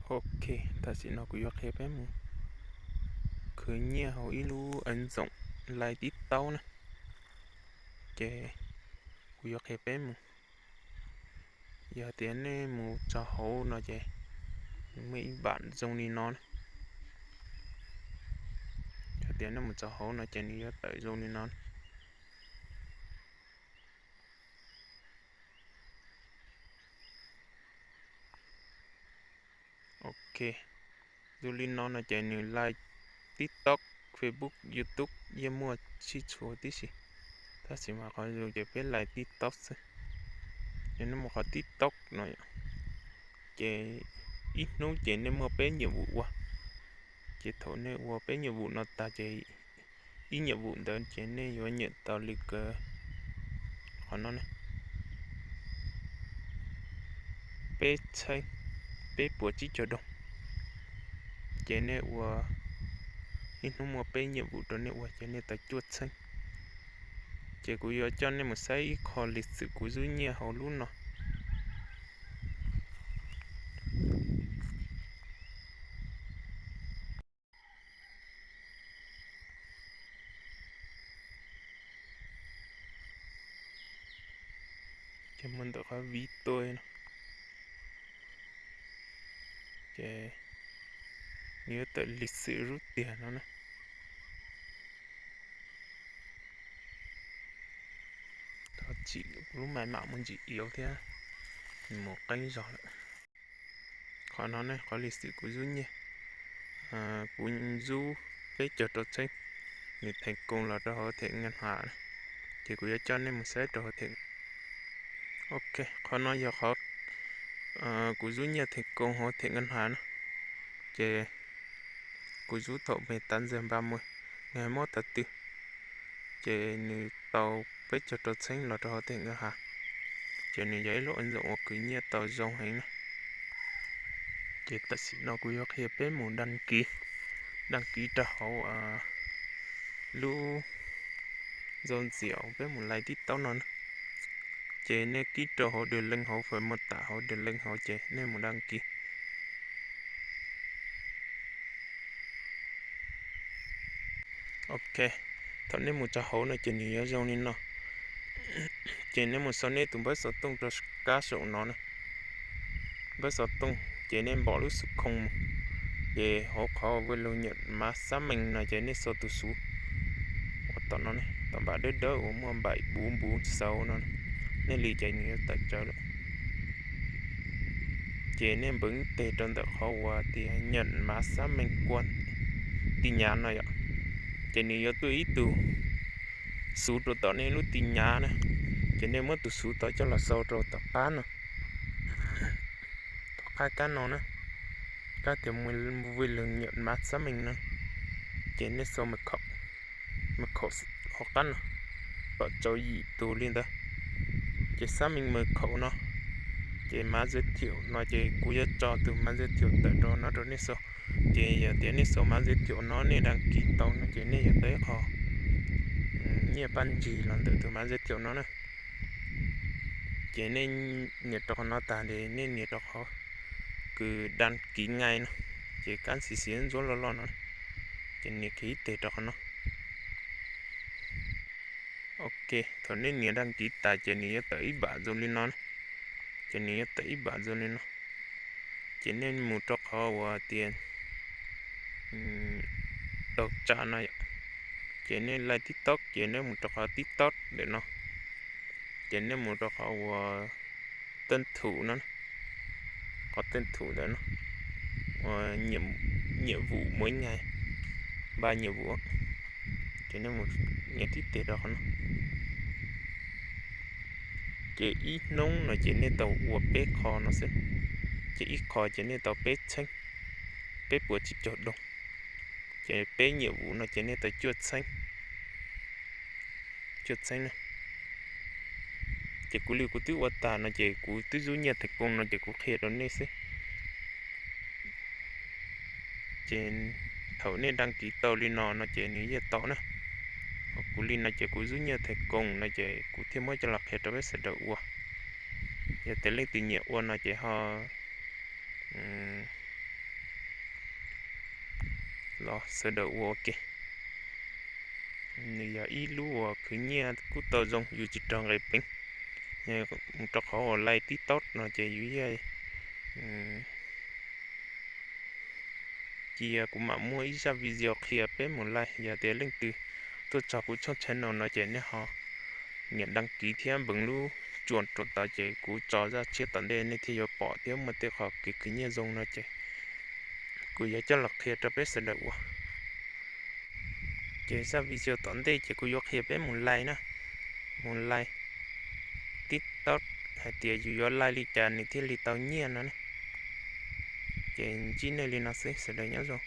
Ok, tam sim no kuv yuav qhia peb mus khwv nyiaj hauv ib lub ais ntxoom lais tib taub na. Ces kuv yuav qhia peb mus. Yog tias nej mus txog hauv no ces nws muaj ib npam zoo li no na. Yog tias nej mus txog hauv no ces nws yuav tawm zoo li no. Ok, zoo li no no ces nws lais TikTok, Facebook, YouTube yeej muaj sib txhua tib si. Tab sis mas qhov zoo ces peb lais TikTok xwb. Ces nej mus qhov TikTok no, ces ib hnub ces nej muaj peb nhiệm vụ ua. Ces thaum nej ua peb nhiệm vụ no tag ces ib nhiệm vụ ntawd ces nej yuav nyiam tau li kawg qhov no ne, peb txheeb, peb puas tsib caug doog. Ces nej ua, ib hnub muaj peb nhiệm vụ rau nej ua ces nej tau cuaj txheeb. Ces kuv yuav coj nej mus saib ib qho lịch sử kuv zub nyiaj hauv lub no. Ces muaj ntawm qhov viv tuaj no, ces nws yuav tawm lịch sử rub tiag no na. Thov tsim lub maiv mam mus ntsis iauv thiab, nws mus qeeb zog lawm. Qhov no ne qhov lịch sử kuv zub nyiaj, kuv zub peb caug rau txheeb, nws thành công los rau hauv thẻ ngân hàng na. Ces kuv yuav coj nej mus saib rau hauv thẻ. Ok, qhov no yog qhov kuv zub nyiaj thành công hauv thẻ ngân hàng na. Ces kuv zub thaum mười tám giờ ba mươi ngày hai mươi mốt tháng tư. Ces nws tau peb caug rau txheeb los rau hauv thẻ ngân hàng. Ces nws yog ib lub ứng dụng uas khwv nyiaj tau zoo heev na. Ces tam sim no kuv yuav qhia peb mus đăng ký, đăng ký rau hauv lub zau ntxias peb mus lais TikTok no na. Ces nej kib rau hauv đường link hauv phần mô tả hauv đường link hauv ces nej mus đăng ký. Ok, thaum nej mus txog hauv no ces nws yuav zoo li no. Ces nej mus sau nej tus npawb xov tooj rau kab saum no na. Npawb xov tooj ces nej npom lub xov tooj mus. Ces hauv qhov vui lug nyam mav xab mees no ces nej sau tus xuv uas tom no, tom npam dawb dawb uas muaj npaim buv npuv xauv no, nej li ces nws yuav tawm tsawv lawm. Ces nej npeev tes rau ntawm qhov uas tias nyam mav xab mees kua ti nyav no yom. Ces nws yuav tuaj ib tug xuv rau tom nej lub ti nyav na. Ces nej muab tus xuv tod coj los sau rau tom qab no, tom qab kab no na, kab tias vui lug nyam mav xab mees no. Ces nej sau mật khẩu, mật khẩu hauv qab no, kom tau yim tus li ntawd. Ces xác minh mật khẩu no, ces mã giới thiệu no ces kuv yuav tso tus mã giới thiệu tawm rau no rau nej sau. Ces yog tias nej sau mã giới thiệu no nej đăng ký tau no ces nej yuav tau ib qho nyiaj paj ntsig los ntawm tus mã giới thiệu no na. Ces nej nias rau qhov no tag ces nej nias rau qhov kws đăng ký ngay no, ces kab xiv xiv ntsuab loj loj no, ces nias kiag ib teg rau qhov no. Ok, thaum nej nias đăng ký tas ces nws yuav tawm ib npam zoo li no, ces nws yuav tawm ib npam zoo li no. Ces nej mus rau qhov uas tias tau tsa no yom, ces nej laij TikTok ces nej mus rau qhov TikTok ntawm no, ces nej mus rau qhov uas tân thủ no, qhov tân thủ ntawm no, nhiệm vụ mỗi ngày, ba nhiệm vụ, ces nej mus nias tib teg rau qhov no. Ces ib hnub no ces nej tau ua peb qho no xwb, ces ib qho ces nej tau peb txheeb, peb puas tsib caug doog. Ces peb nhiệm vụ no ces nej tau cuaj txheeb, cuaj txheeb na. Ces kuv li kuv twb ua tas no ces kuv twb zub nyiaj thành công no ces kuv qhia rau nej xwb. Ces thaum nej đăng ký tau li no no ces nws yeej tau na. Kuv li no ces kuv zub nyiaj thành công no ces kuv thiaj muab coj los qhia rau peb sawv daws ua. Yog tias leej twg nyiam ua no ces ho los sawv daws ua ua ke. Nws yog ib lub uas khwv nyiaj kuj tau zoo, yus tsis raug nqis peev. Mus rau qhov uas laij TikTok no ces yus yeej, cia kuv mam muab ib zaj video qhia peb mus laij. Yog tias leej twg tuaj txog kuv channel no ces nej ho nias đăng ký thiab npeem lub chuas rau tod ces kuv tso zaj tshiab tom ntej nej thiaj yuav pom thiab muaj tej qhov kev khwv nyiaj zoo no ces kuv yuav coj los qhia rau peb sawv daws ua. Ces zaj video tom ntej ces kuv yuav qhia peb mus laij na, mus laij TikTok hais tias yus yuav laij li cas nws thiaj li tau nyiaj no ne. Ces ntsib nej li no xwb, sawv daws nyob zoo.